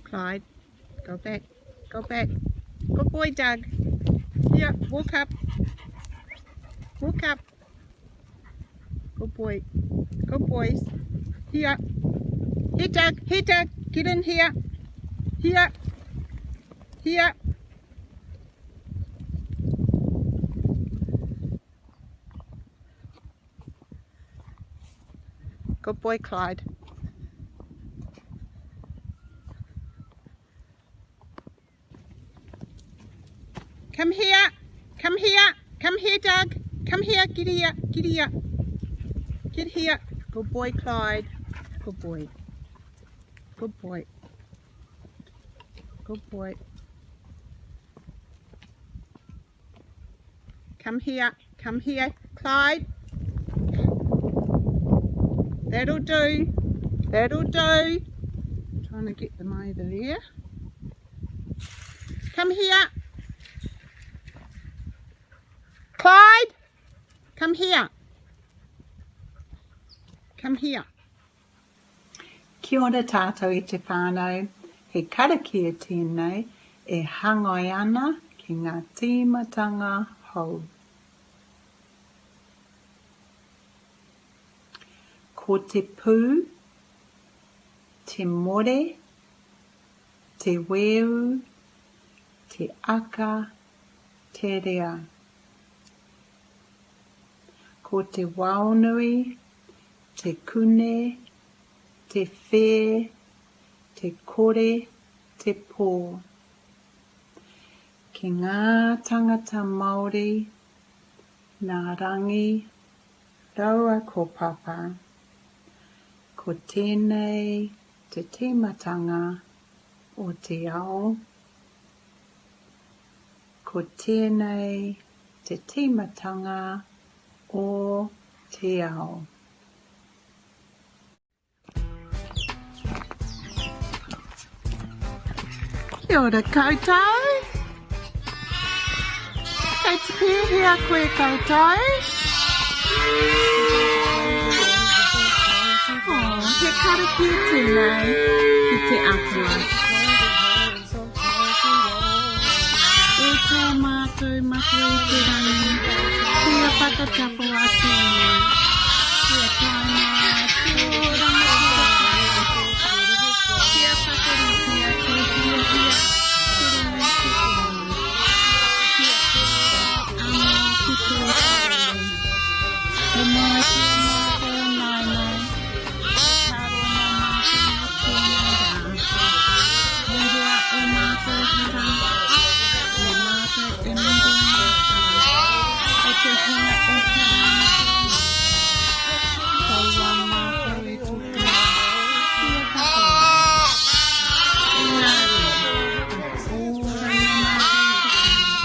Clyde, go back, go back. Good boy, Doug. Here, walk up. Walk up. Good boy. Good boys. Here. Here, Doug. Here, Doug. Get in here. Here. Here. Good boy, Clyde. Come here. Come here. Come here, Doug. Come here. Get here. Get here. Get here. Good boy, Clyde. Good boy. Good boy. Good boy. Come here. Come here, Clyde. That'll do. That'll do. Trying to get them over there. Come here. Clyde, come here. Come here. Kia ora tātou e te whānau, he karakia tēnei e hangai ana ki ngā tīmatanga hou. Ko te pū, te more, te weu, te aka, te rea. Ko te waonui, te kune, te whē, te kore, te pō. Ki ngā tangata Māori, nā Rangi raua ko Papa, ko tēnei te tīmatanga o te ao, ko tēnei te tīmatanga o te ao. Kia ora koutou. Kei te pēhea koe koutou? Oh, he karakia tēnei ki te Atua. E tō mātou Matua i te rangi, kia whakatapu atu ai, kia tae mai tō rangatiratanga, kia whakaritea tō hiahia ki runga i te whenua, kia pērā anō ki tō whare. Homai ki a mātou ināianei, he taro mō mātou mō tēnei rā. Murua ō mātou hara, me mātou e muru ngā hara o te hunga e hara ana ki a mātou. Kaua mātou e tuku kia whakawaia. Engari, whakaoranga mātou i te kino,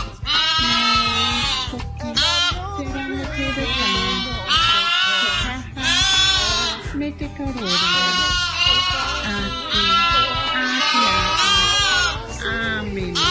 nāu hoki te rangatiratanga, te kaha, me te karōria, āke, āke, āke. Āmene.